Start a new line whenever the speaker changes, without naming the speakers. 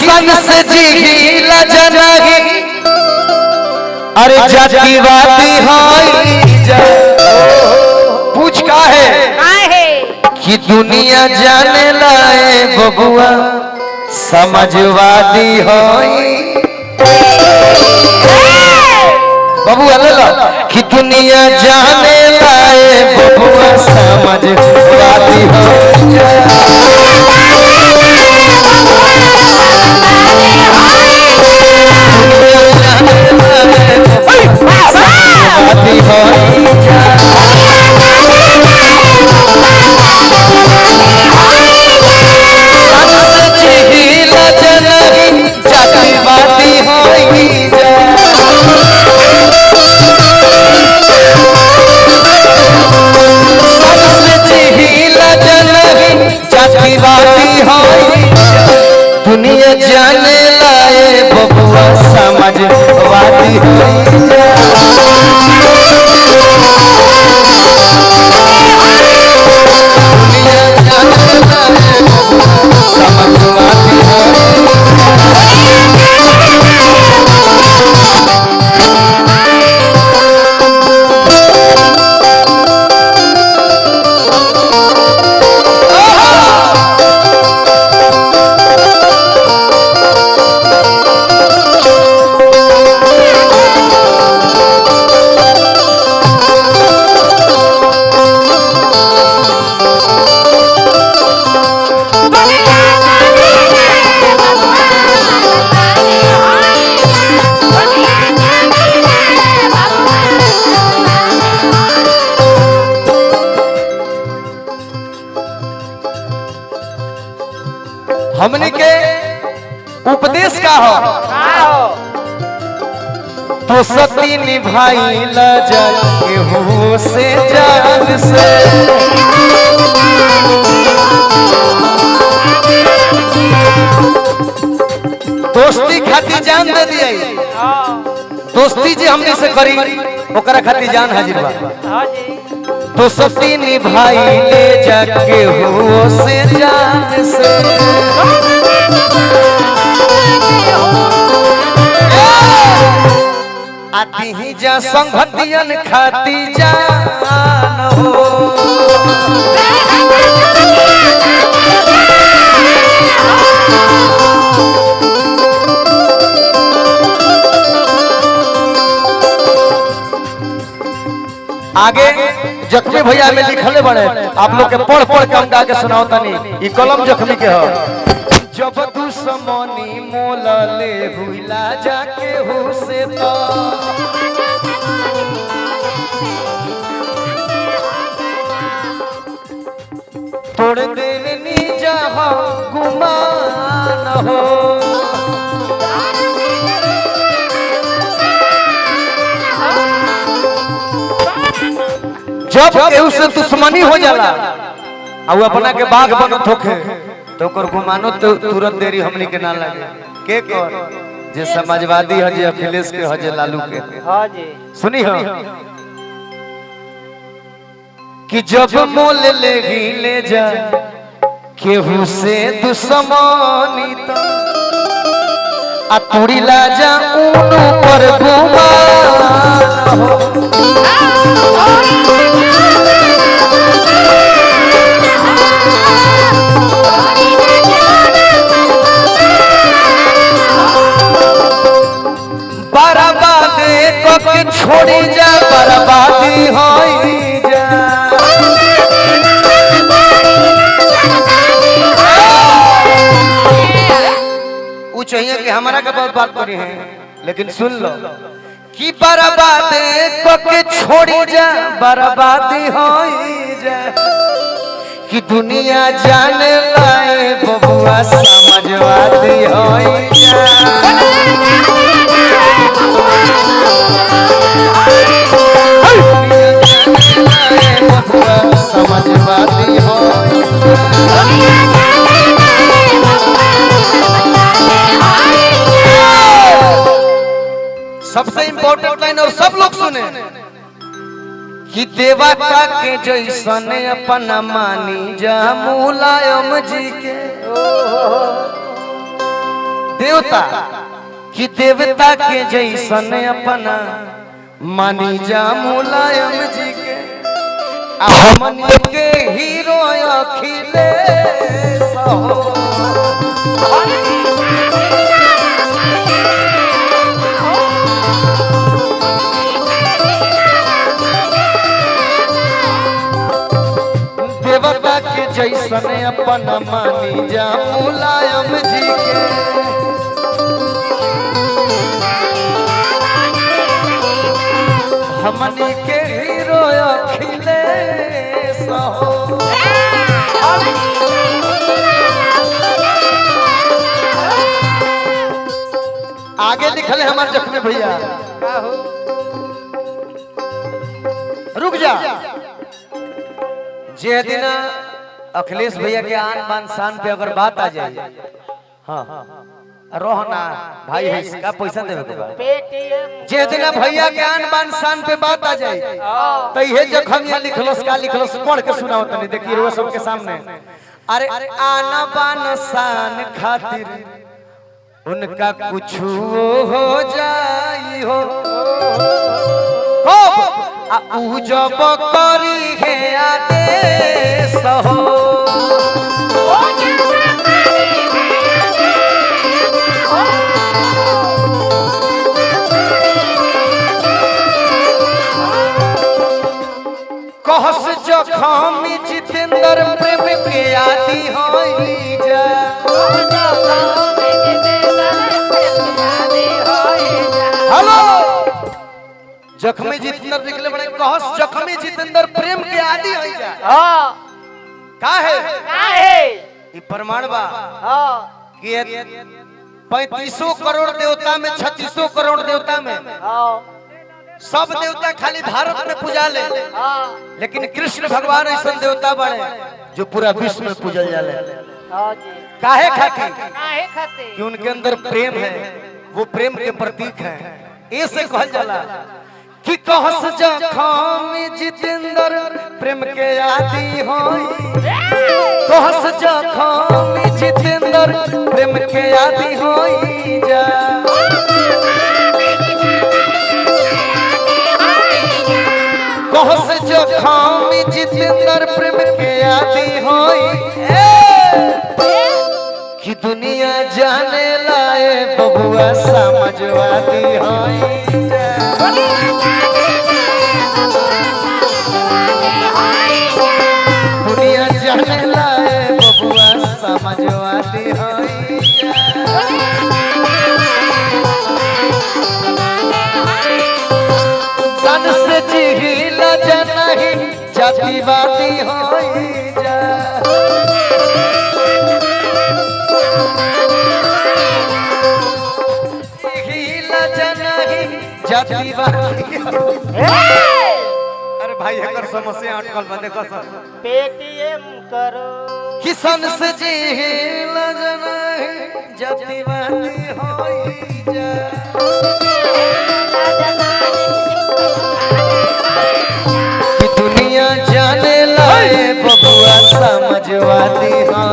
सन से जिहिला जनही अरे जातिवादी होई जा। पूछ का है
काहे
कि दुनिया जाने लाए बबुआ समाजवादी होई। बबुआ ले लो कि दुनिया जाने लाए बबुआ समाजवादी होई जा। दुनिया जाने लाए बबुआ समाजवादी होई जा। जिहिला जनही जातिवादी होई जा। सबसे जिहिला जनही जातिवादी होई जा। दुनिया जाने लाए बबुआ समाजवादी होई जा। दुनिया जाने लाए बबुआ समाजवादी होई जा। हमने के उपदेश का हो तो सती निभाई ला जाके हो से जान से। दोस्ती खाती जान दे दिया। दोस्ती जी हमने से करी ओकरा खाती जान हाजिर बा।
हाँ जी
तो सती निभाई ले जाके हो से जान से। आती ही जा संगतियन खाती जान हो। आगे जख्मी भैया में लिखले बड़े आप लोग के पढ़ पढ़ के हम गा के सुनाओ तनी ई कलम जख्मी के हो। जब दुश्मनी मोल ले हुइला जाके हो से तो तोड़ देने जहाँ गुमान हो। जब केहू से दुश्मनी हो जाला और अपना के बाघ बनत होखे तो ओकर गुमानो तो तुरंत देरी हमनी के ना लगे। के कर जे समाजवादी ह जे अखिलेश के ह जे लालू के।
हाँ जी
सुनी हो कि जब मोल ले ले जा केहू से दुश्मनी तो आ तुड़ी ला जा ऊन पर गुमान हो। बर्बाद कके छोड़ी जा बर्बादी होई जा। उ चाहिए कि हमारा के बात बात करी है लेकिन सुन लो कि बर्बाद कके छोड़ी जा बर्बादी होई जा। कि दुनिया जाने लाए बबुआ समाजवादी होई जा। बबुआ समाजवादी होई जा। सबसे इंपॉर्टेंट लाइन और सब लोग सुने कि देवा का के जैसन अपना मानी जा मुलायम जी के। देवता कि देवता के जैसन अपना मानी जा मुलायम जी के, आ हमनी के हीरो अखिलेश हो। देवता के जैसन अपन मानी जा मुलायम जी के, हमनी के हीरो अखिलेश हो। आगे लिखल है हमारे जख्मी भैया, रुक जा। जे दिन अखिलेश भैया के आन बान शान पे अगर बात आ जाए, हाँ रोहना भाई है इसका पैसा देवे के बा।
पेटीएम।
जे दिन भैया के आन बान शान पे बात आ जाए तो इहे जखम यहाँ लिखलस का लिखलस पढ़ के सुनाओ तनी, देखिए रोज सबके सामने। अरे आना बान शान खातिर उनका कुछ हो जाई हो, कब आ ऊ जब करी है आदेश हो। कहस जखम जितेंद्र प्रेम के आदि होई जा। हेलो जख्मी जितेंद्र निकले बड़े, कहस जख्मी जितेंद्र प्रेम के आदि होई जा।
हाँ
का है
काहे?
ई प्रमाण बा
हाँ
कि 35 करोड़ देवता में 36 करोड़ देवता में
हाँ
सब देवता खाली भारत में पूजा ले,
हाँ
लेकिन कृष्ण भगवान ऐसा देवता बड़े जो पूरा विश्व में पूजल जाले।
हाँ जी।
काहे खातिर?
काहे खातिर?
कि उनके अंदर प्रेम है, वो प्रेम के प्रतीक है। ऐसे कहल जाला कि कहस जखम जितेंद्र प्रेम के आदि होई, कहस जखम जितेंद्र प्रेम के आदि होई जा। कहस जखम जितेंद्र प्रेम के आदि होई, कि दुनिया जाने लाए बबुआ समझवादी होई जा। दुनिया जाने लाए बबुआ समझवादी होई जा। सन से जिहिला जनही जातिवादी होई जा। जिहिला जनही जातिवादी होई। अरे भाई एकर समस्या अटकल बा, देखो सर।
पेटीएम करो।
किसान से जिहिला जनही जातिवादी होई जा। कि दुनिया जाने लाए बबुआ समझवादी होई।